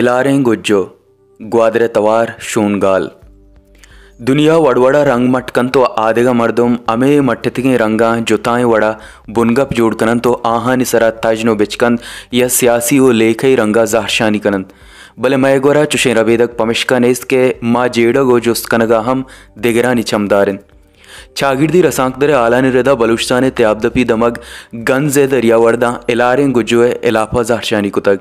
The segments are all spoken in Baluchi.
الاریں گجو، گوادر ءِ توار، شونگال۔ دنیا وڑ وڑا رنگ مٹ کنت و آدگہ مردم ہمے مٹتگیں رنگاں جتائیں وڑا بنگپ جوڑ کننت و آہانی سرا تژن و بچکند یا سیاسی و لیکہی رنگا زہرشانی کننت۔ بلے مئے گورا چشیں ربیدگ پمشکا نیست کہ ما جیڑگ و جست کنگا ہم دگرانی چم دارین۔ چاگردی رسانکدر ءِ ہالانی ردا بلوچستان ءِ تیابدپی دمگ گنز ءِ دریاورداں الاریں گجو ءِ ہلاپ ءَ زہرشانی کتگ۔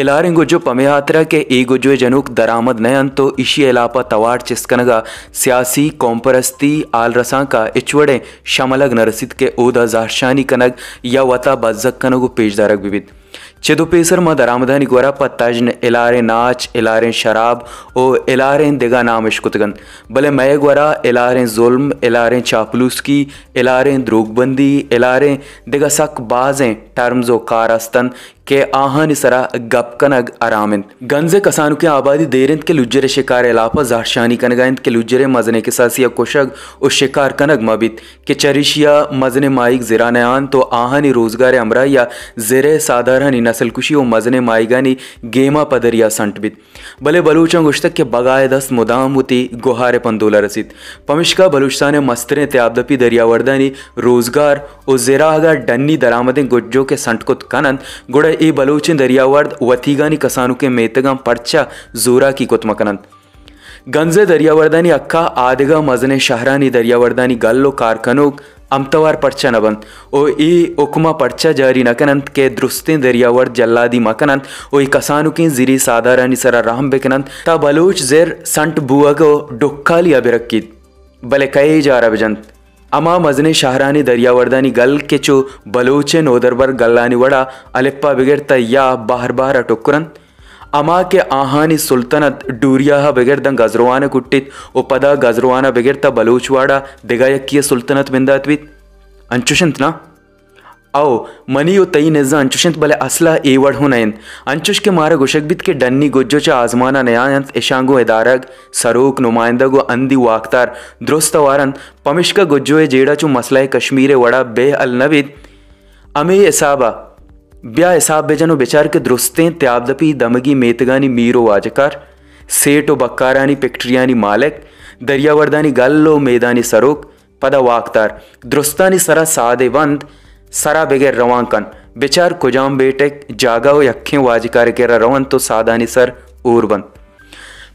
الاریں گجو پمے ہاترا کہ اے گجو ءِ جنوک درآمد نہ انت و ایشی ءِ ہلاپ ءَ توار چست کنگ ءَ سیاسی، قوم پرستی، ہال رسانک ءَ ہچ وڑیں شملگ نہ رسیت کہ اودا زہرشانی کنگ یا وتا بزگ کنگ و پیش دارگ بہ بیت۔ چد و پیسر ما درآمدانی گورا پہ تژن، الاریں ناچ، الاریں شراب و الاریں دگہ نام اشکتگ انت، بلے مئے گورا الاریں ظلم، الاریں چاپلوسکی، الاریں دروگبندی، الاریں دگہ سک بازیں ٹرمز و کار است انت کہ آہانی سرا گپ کنگ حرام انت۔ گنز ءِ کسانکیں آبادی دیر انت کہ لجر ءِ شکار ءِ ہلاپ ءَ زہرشانی کنگ ءَ انت کہ لجریں مزنیں کساسے ءَ کشگ و شکار کنگ مہ بیت۔ کہ چریشی ءَ مزنیں ماہیگ زرا نہ انت و آہانی روزگار ءِ ہمراہی ءَ زر ءِ ساہدارانی نسل کشی و مزنیں ماہیگانی گیما پہ دریا سنٹ بیت۔ بلے بلوچاں گوشتگ کہ بگا ءِ دست مدام وتی گوہار ءِ پندول ءَ رسیت۔ پمشکا بلوچستان ءِ مستریں تیابدپی دریاوردانی روزگار و زرا اگاں ڈنی درآمدیں گجوک ءَ سنٹ کت کن انت، گڑا اے بلوچیں دریاورد وتیگانی کسانکیں میتگاں پرچا زوراکی کت مہ کن انت؟ گنز ءِ دریاوردانی حقا آدگہ مزنیں شہرانی دریاوردانی گل و کارکنوک ہمتوار پرچا نہ بنت و اے حکما پرچا جاری نہ کن انت کہ درستیں دریاورد جلادی مہ کن انت و اے کسانکیں زری ساہدارانی سرا رحم بہ کن انت تا بلوچ زر سنٹ بوہگ و ڈکالی ءَ بہ رکیت، بلے کئے اے جارا بہ جنت؟ ہما مزنیں شہرانی دریاوردانی گل کہ چو بلوچ ءِ نودربر گلانی وڑا الپا بگر تا یا بہر بہر ءَ ٹکر انت، ہما کہ آہانی سلطنت ڈوریا ءَ بگر داں گزروان ءَ کٹیت و پدا گزروان ءَ بگر تا بلوچ واڑ ءَ دگہ یکے ءِ سلطنت بندات بیت۔ انچش انت نا؟ او، منی و تئی نزا انچش انت، بلے اصل ءَ اے وڑ ہوں نہ انت۔ انچش کہ مارا گوشگ بیت کہ ڈنی گجو چہ آزمان ءَ نیاینت، اشاں گوں ادارگ، سروک، نمائندگ و ہندی واکدار درست ہوار انت، پمشکا گجو ءِ جیڑہ چو مسئلہ کشمیر ءِ وڑا بے حل نہ بیت۔ ہمے حساب ءَ بیا حساب بہ جن و بچار کہ درستیں تیابدپی دمگی میتگانی میر و واجکار، سیٹ و بکارانی پکٹریانی مالک، دریاوردانی گل و میدانی سروک، پدا واکدار، درستانی سرا سادے بند، سرا بگر روان کن، بچار کجام بیٹک، جاگہ و یکیں واجکار کرا رونت و سادانی سر ہور بنت۔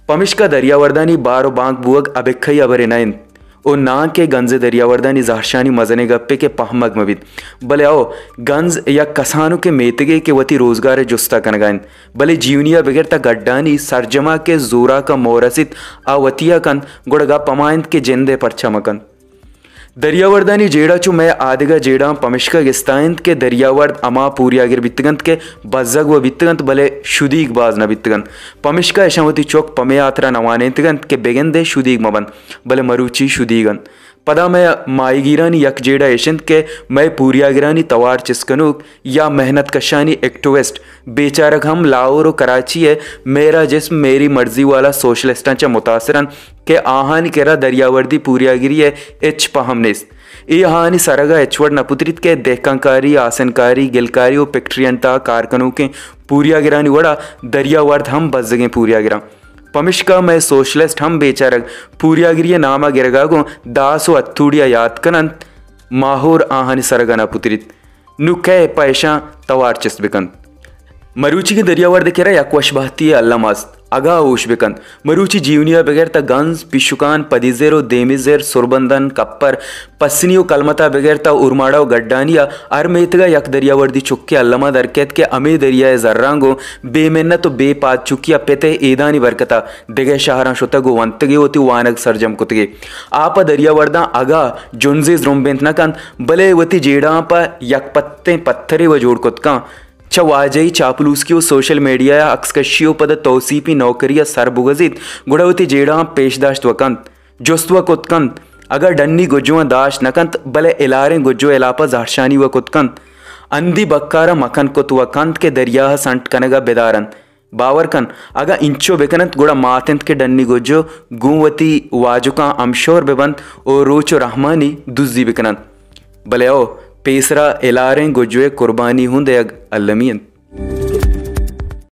پمشکا دریاوردانی بار و بانک بوگ ابکہی ہبرے نہ انت و ناں کہ گنز دریاوردانی زہرشانی مزنیں گپے کہ پہمگ مہ بیت، بلے او گنز یک کسانکیں میتگے کہ وتی روزگار ءِ جستا کنگا انت، بلے جیونی ءَ بگر تا گڈانی سرجما کہ زوراکا مورسیت آ وتیا کنت، گڑا گپ ہما انت کہ جندے پرچا مہ کنت۔ دریاوردانی جیڑہ چو مئے آدگہ جیڑہاں پمشکا گستا انت کہ دریاورد ہما پوریاگر بیتگ انت کہ بزگ و بیتگ انت، بلے شدیگ باز نہ بیتگ انت۔ پمشکا اشاں وتی چک پمے ہاترا نہ وانینتگ انت کہ بگندے شدیگ مہ بنت، بلے مروچی شدیگ انت۔ پدا مئے ماہیگیرانی یک جیڑہ اش انت کہ مئے پوریاگرانی توار چست کنوک یا محنت کشانی ایکٹوسٹ بیچارگ ہم لاہور و کراچی ءِ میرا جسم میری مرضی والا سوشلسٹاں چہ متاثر انت کہ آہانی کرا دریاوردی پوریاگری ءِ ہچ پہم نیست۔ اے آہانی سرگ ءَ ہچ وڑ نہ پتریت کہ دہکانکاری، آسنکاری، گلکاری و پکٹریانی تہا کار کنوکیں پوریاگرانی وڑا دریاورد ہم بزگیں پوریاگراں۔ پمشکا مئے سوشلسٹ ہم بیچارگ پوریاگری ءِ نام ءَ گرگا گوں داس و ہتھوڑی ءَ یات کن انت، ماہور آہانی سرگ ءَ نہ پتریت۔ نوں کئے پہ اشاں توار چست بہ کنت؟ مروچیگیں دریاورد ءِ کرا یک وشبہتی ءِ الم است، اگاں ہوش بہ کنت۔ مروچی جیونی ءَ بگر تا گنز، پیشکان، پدیزر و دیمیزر، سربندن، کپر، پسنی و کلمت ءَ بگر تا اورماڑہ و گڈانی ءَ ہر میتگ ءَ یک دریاوردی چکے الم ءَ در کیت کہ ہمے دریا ءِ زراں گوں بے منت و بے پاد چکی ءَ پت ءِ ایدانی برکت ءَ دگہ شہراں شتگ و ونتگ ءُ وتی وانگ سرجم کتگ ءُ آ پہ دریاورداں اگاں جنزے زرمبینت نہ کنت، بلے وتی جیڑہاں پہ یک پتیں پتھرے و جوڑ کت کنت۔ چہ واجہی چاپلوسکی و سوشل میڈیا ءَ عکس کشی و پدا توسیپی نوکری ءَ سر بگوزیت، گڑا وتی جیڑہاں پیش داشت و کنت، جست و کت کنت۔ اگاں ڈنی گجواں داشت نہ کنت، بلے الاریں گجو ءِ ہلاپ ءَ زہرشانی و کت کنت، ہندی بکار ءَ مکن کت و کنت کہ دریا ءَ سنٹ کنگ ءَ بدار انت۔ باور کن، اگاں اینچو بہ کن انت، گڑا مات انت کہ ڈنی گجو گوں وتی واجکاں ہمشور بہ بنت ءُ روچ ءُ رحمانی دزی بہ کن انت۔ بلے او پیسرا الاریں گجو ءِ قربانی ہوں دئیگ المی انت۔